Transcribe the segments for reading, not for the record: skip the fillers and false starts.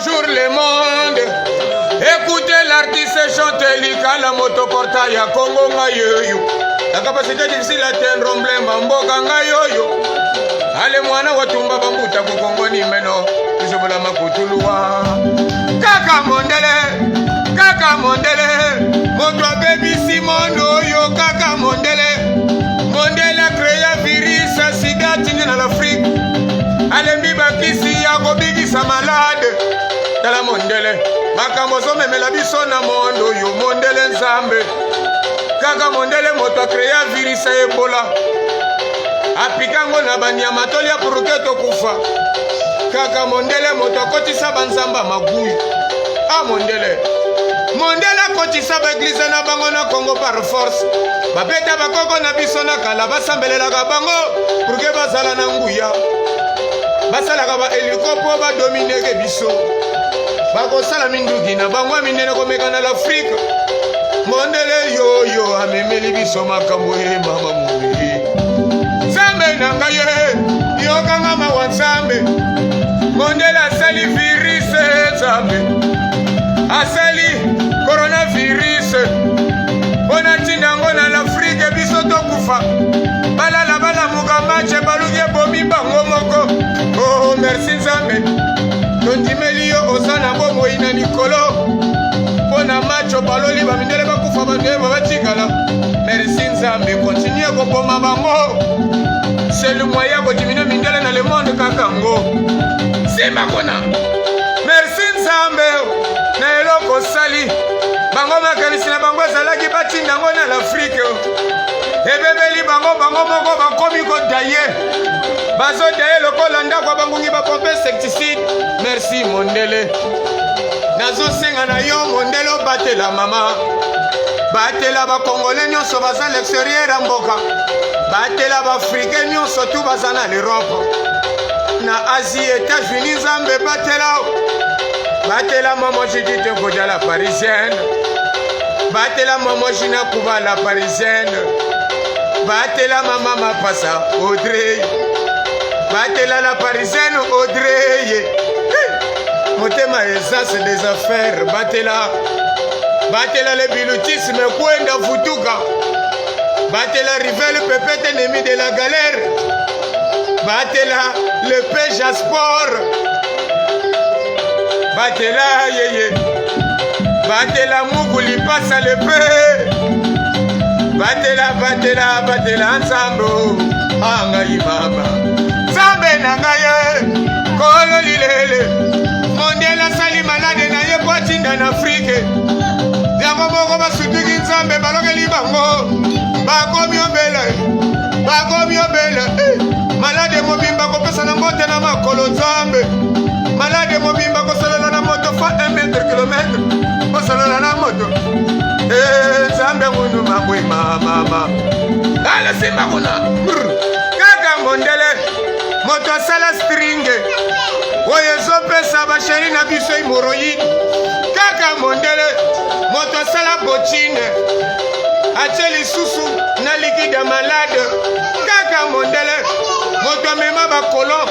Bonjour le monde. Écoutez l'artiste chante likala moto porta ya Congo ngai yoyo. La capacité difficile à atteindre emblème mboka ngai yoyo. Ale mwana watumba bambuta ku Congo ni meno. Tuzobola makutuluwa. Kaka mondele, kaka mondele. Moto abebisi mondo oyo kaka mondele. Mondele a créé virus ya sida atindi na l'Afrique. Alembi bakisi ya kobikisa malade. Tala mondele, makambo ozomemela biso na mondo oyo mondele nzambe. Kaka mondele moto a créé virus ya Ebola. Apika yango na banyama tolia puruke tokufa. Kaka mondele moto akotisa banzamba maguyu. A mondele. Mondele akotisa baeglize na bango na Congo par force. Babeta bakoko na biso na kala basambelelaka bango purke bazala na nguya. Basalaka ba eliko mpo badomineke biso. Bakosala minduki na bango ya minene komeka na l'Afrique. Mondele yoyo amemeli biso makambo ye mama mobili. Nzambe na ngai ye, yokanga mawa Nzambe. Mondele asali virus Nzambe. Asali coronavirus mpo na ntina yango na l'Afrike biso tokufa. Balala balamuka match baluki ebomi bango moko. Oh, merci Nzambe, tondimeli yo oza na bomoi na likolo mpo na match baloli bamindele bakufa bandeba batikala. Merci Nzambe, continue koboma bango. C'est le moyen ya kodimine mindele na le monde kaka ngo. Simba kuna. Merci Nzambe na eloko osali. Bango makanisi na bango ezalaki batinda yango na l'Afrique. Ebebeli bango bango moko bakomi kodaye. Bazodaye lokola ndako ya bangungi bapompe insecticide. Merci mondele. Nazosenga na yo mondele obatela mama. Batela bakongole nyonso baza l'extérieur ya mboka. Batela baafrikain nyonso tu baza na l'Europe. Na Asie, États-Unis, Nzambe batela. Batela mama Judith Nkodia la parisienne. Batela mama Gina Kuba la parisienne. Batela mama Mapasa Audrey. Batela la parisienne Audrey. Hey! Motema eza c'est des affaires. Batela. Batela le bilutisme kwenda futuka. Batela Rivel Pepete ennemi de la galère. Batela le Peja Sport. Batela yeye. Batela Muku lipasa le pe. Batela batela batela nzambo. Angai mama. Nzambe na ngai ye. Kolo lilele. Mondele asali malade na ye po atinda na Afrike. Yango moko basutuki Nzambe balokeli bango. Bakomi obele. Bakomi obele. Eh, malade mobimba kopesa na mbote na makolo Nzambe. Malade mobimba kosolola na moto fa 1 mètre kilomètre. Kosolola na moto. Eh, Nzambe munu mabwe mama. Ala simba kuna. Kaka mondele moto asala stringe oyo ezopesa basheri na biso hemoroïde. Kaka mondele moto asala botine atie lisusu na liquide ya malade. Kaka mondele moto amema bakolon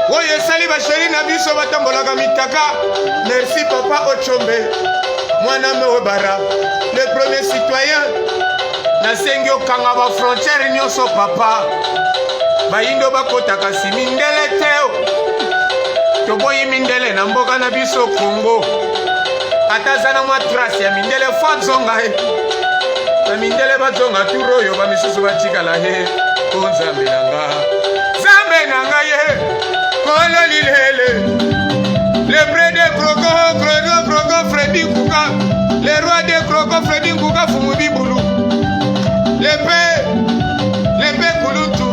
oyo esali basheri na biso batambolaka mitaka. Merci papa Ochombe mwana Mewebara le premier citoyen. Nasengi okanga ba frontière nyonso papa. Bayindo bakota kasi mindele te. Toboyi mindele na mboka na biso Congo. Ata aza na mwa trace ya mindele fo azonga ye. Ba mindele bazonga tour oyo ba misusu batikala ye. O Nzambe na nga. Nzambe na nga ye. Kolo lilele. Le près de Croco, Croco, Croco, Freddy Nkuka. Le roi de Croco, Freddy Nkuka, Fumu Bibulu. Le pe, le pe Kulutu.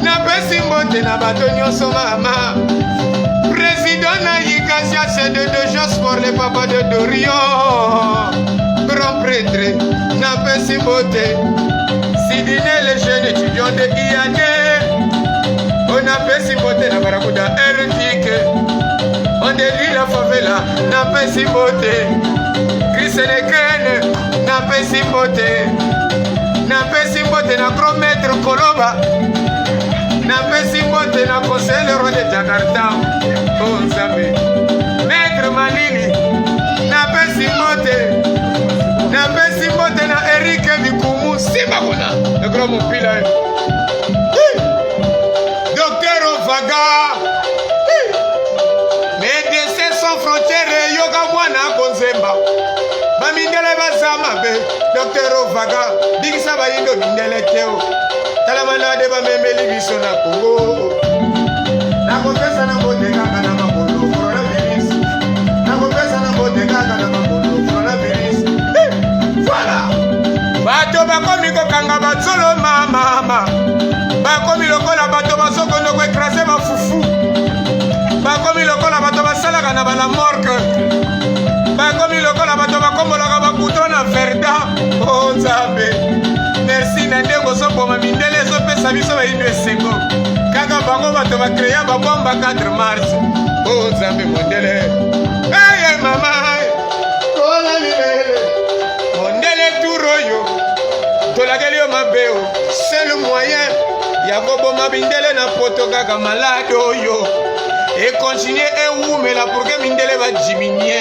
Napesi mbote na bato nyonso mama. Président na Yikasia, c'est de Josport, le papa de Dorion. Grand prêtre, napesi mbote. Sidine, le jeune étudiant de IAD. Onapesi mbote na Barakuda Ertike. Ondeli la favela, napesi mbote. Chris Nekene, napesi mbote. Napesi mbote na grand maître Koloba. Napesi mbote na conseiller le roi de Jakarta. Oh Nzambe. Sans Frontière, yoka mwana konzemba. Bamindele baza mabe, Docteur Ovaga, bikisa bayindo mindele teo. Tala malade bamemeli biso na Congo. Nakopesa na mbote kaka na makolo coronavirus. Nakopesa na mbote kaka na makolo coronavirus. Eh, voilà. Bato bakomi kokanga batsolo mama. Bakomi lokola bato bazokondo koekrase bafufu. Bakomi lokola bato basalaka na bala morgue. Bakomi lokola bato bakombolaka bakuto na verda. O oh, Nzambe. Merci na ndenge ozoboma mindele ezopesa biso bayindo esengo. Kaka bango bato bakreya babomba 4 mars. O oh, Nzambe mondele. Eye mama. Kola lilele. Mondele tour oyo. Tolakeli yo mabe o. Seul moyen ya koboma mindele na poto kaka malade oyo ekontinue ewumela pour que mindele badiminie.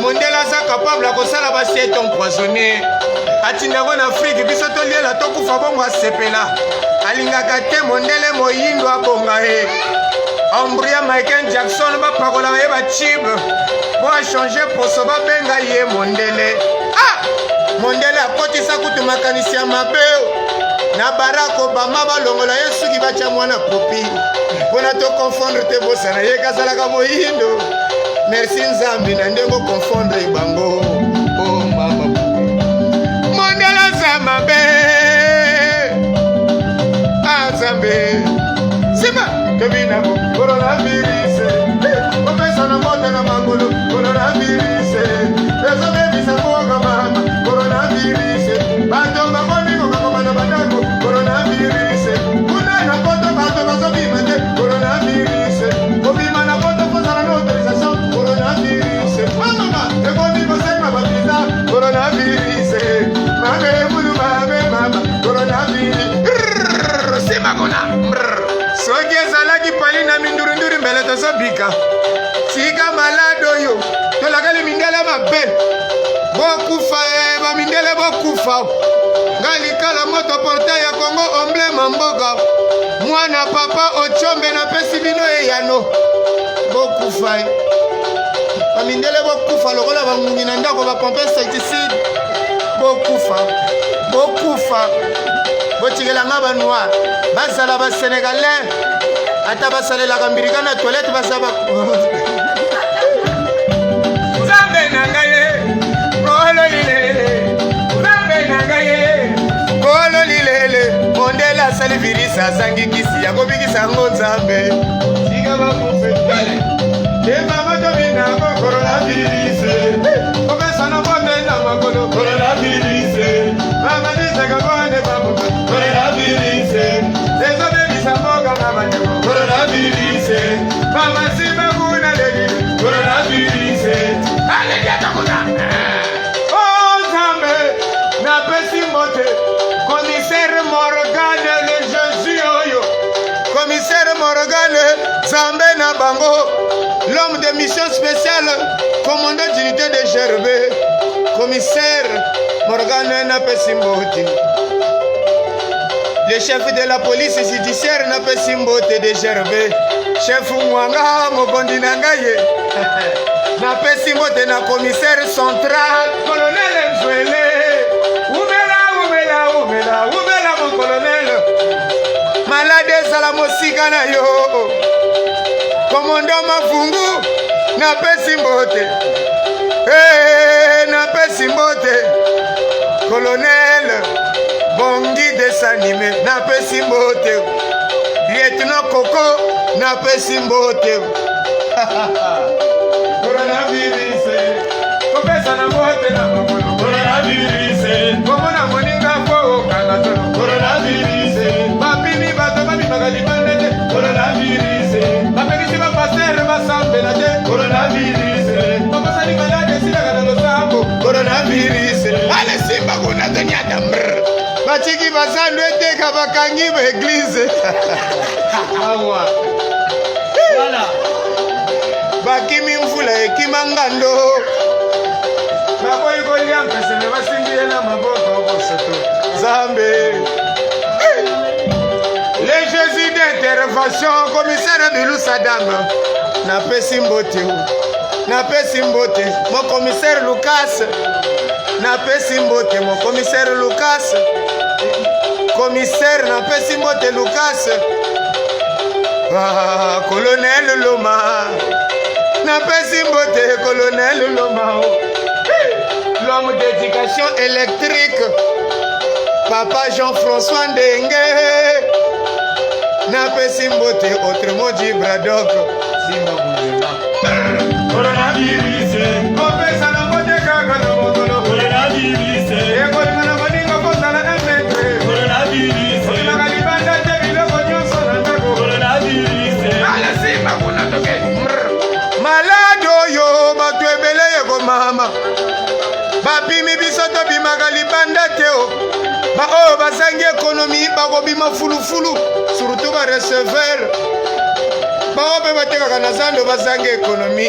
Mondele aza capable ya kosala basiete empoisonne atinda yango na Afrike, biso toliela tokufa bongo asepela. Alingaka te mondele moyindo abonga ye. Embrouilla Michael Jackson bapakolaka ye bachibe mpo achange poso babenga ye mondele. Ah! Mondele akotisa kutu makanisi ya mabe na Barack Obama, balongola ye suki batya mwana popi mpona toconfondre te, bosana ye kazalaka moyindo. Merci Nzambe na ndenge oconfondre bango. Oh mama, mondele aza mabe. Ah Nzambe, nsima tobinako coronavirus, kopesa na mbote na makolo coronavirus ezobebisa mboka mama coronavirus. Bato bakomi kokangama na bandako coronavirus. Kuna na poto bato bazobima te coronavirus. Kobima na poto kozala na autorisation coronavirus. Mama ekomi kosenga bavisa coronavirus. Mabe mulu mabe mama coronavirus. Sima kuna soki ezalaki pali na mindurinduri mbele tozobika. Tika malade oyo tolakali mindele mabe. Bokufa e bamindele bokufa. Nga likala moto portail ya Congo emblème mboka. Mwana papa Ochombe napesi bino eyano. Bokufa e. Bamindele bokufa lokola bangungi na ndako bapompe insecticide. Bokufa. Bokufa. Botikela nga ba noir. Bazala ba sénégalais. Ata basalelaka mbirika na toilette baza ba Nzambe na ngai ye, kolo lilele. Nzambe na ngai ye, kolo lilele. Mondele asali virisi azangi kisi ya kobikisa yango Nzambe. Tika bakufe. E mama tobinako coronavirus. Kopesa na mbote na makolo coronavirus. Mama disaka bone babuka coronavirus. Ezobebisa mboka na bandeko coronavirus. Mama simba kuna leli coronavirus. Aleki kuna. Oh Nzambe, napesi mbote commissaire Morgane le Jésus oyo. Commissaire Morgane, Nzambe na bango, l'homme de mission spéciale, commandant d'unité de GRB. Commissaire Morgane napesi mbote. Le chef de la police judiciaire napesi mbote de GRB. Chef Mwanga mokondi na ngai ye. Napesi mbote na commissaire central colonel Nzwele. Umela umela umela umela mon colonel. Malade ezala mosika na yo. Commandant Mavungu napesi mbote. Hey, napesi mbote. Colonel Bongi desanime napesi mbote. Lieutenant Koko napesi mbote. Coronavirus kopesa na mbote na makolo coronavirus komona moninga po okanga tolo coronavirus bapimi bato babimaka libanda te coronavirus bapekisi bapastere basambela te coronavirus bakosani malade esilaka na losambo coronavirus ale simba kuna tonyata mbrr batiki bazando eteka bakangi ba eglize awa. Voilà. Bakimi mvula ekima ngando bakoyi kolia mpese me basimbi ye na maboko bosoto Nzambe. Le Jésus d'intervention, commissaire Bilou Sadam, napesi mbote. Napesi mbote mon commissaire Lucas, napesi mbote mon commissaire Lucas, commissaire napesi mbote Lucas. Ah, colonel Loma, napesi mbote colonel Loma, l'homme d'éducation électrique, papa Jean-François Ndenge, napesi mbote autrement dit Braddock. Simba Gouvernement. Coronavirus. Kopesa na mbote kaka na mokolo. Coronavirus. Ekolinga na baninga kozala un mètre. Coronavirus. Obimaka libanda te, biloko nyonso na ndako. Coronavirus. Ala simba kuna toke. Malade oyo bato ebele ekomama, bapimi biso tobimaka libanda te o baoyo bazangi ekonomi bakobima fulufulu, surtout bareceveur, baoyo mpe batekaka na zando bazangi ekonomi.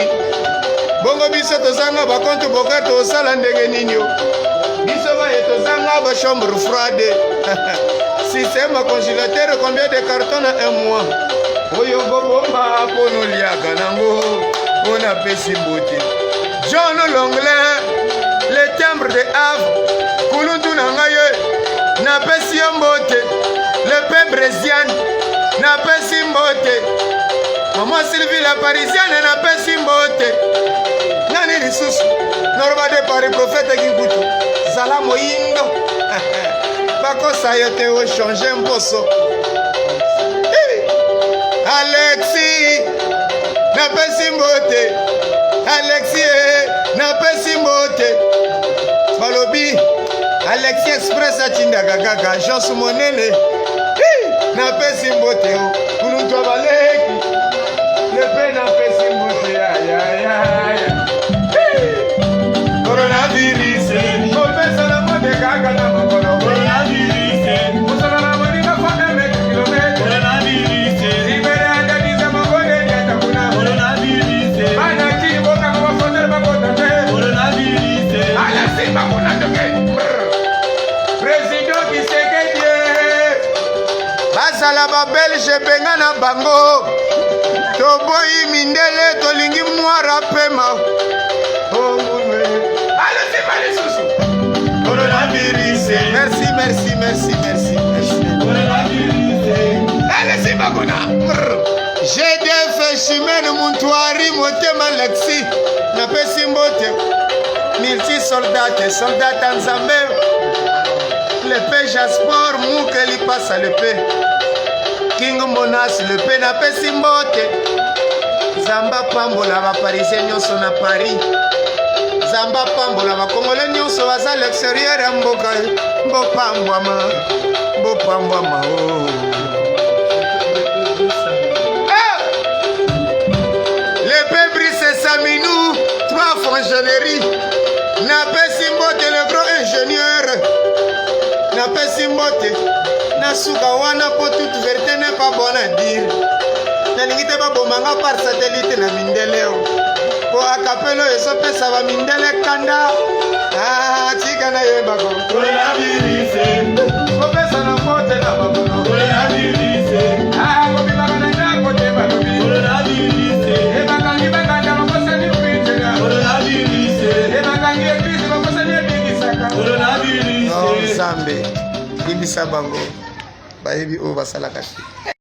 Bongo biso tozanga bacompte boka, tosala ndenge nini? O biso baye tozanga bachambre froide, système ya congélateur, combien de carton na un mois oyo kobomba mpo noliaka nango? Mpo napesi mbote John Longlin, le timbre de Havre, kuluntu na ngai ye, napesi yo mbote. Le pe Brésiane, napesi mbote. Mama Sylvie la Parisienne, napesi mbote. Nani lisusu? Noroba de Paris, prophète Kinkutu, zala moyindo, bakosa yo te, ochange mposo. Alexi, napesi mbote. Alexi e, napesi mbote. Balobi Alexi Express atindaka kaka agence monene. Napesi mbote o kuluntu baleki lepe, napesi mbote yayaya. Coronavirus, kopesa na mbote kaka na mokolo. Coronavirus. Mosala na moninga fa 1 mètre kilomètre. Coronavirus. Libere andadisa mabonde nyata kuna. Coronavirus. Bana kini bokanga bafrontière, bakota te. Coronavirus. Ala simba kuna toke. Président Tshisekedi, bazala babelge, benga na bango. Toboyi mindele, tolingi noir apema. Ala simba lisusu. Coronavirus. Merci, merci, merci, merci, merci. Coronavirus. Ala simba kuna. GDF Chimene Muntwari, motema Lexi, napesi mbote. Multi soldate, soldat ya Nzambe, lepe Jasport Muke Lipasa, lepe King Monas, lepe, napesi mbote. Nzambe apambola baparisien nyonso na Paris. Nzambe apambola bakongole nyonso baza l'extérieur ya mboka. Bopambwama, bopambwama o. Ah! Lepe Brice Saminou, trois fonctionneries, napesi mbote. Le grand ingénieur, napesi mbote. Nasuka wana mpo toute vérité n'est pas bonne à dire. Nalingi te babomanga par satellite na mindele o mpo akapelo oyo ezopesa bamindele kanda. Ah, tika nayebako. Coronavirus. Kopesa na mbote na makolo. Coronavirus. Ah, kobimaka na ndako te, balobi. Coronavirus. Ebakangi bakanda, bakosani pitela. Coronavirus. Ebakangi église, bakosani ebikisaka. Coronavirus. Nzambe, limbisa bango, bayebi oyo basalaka te.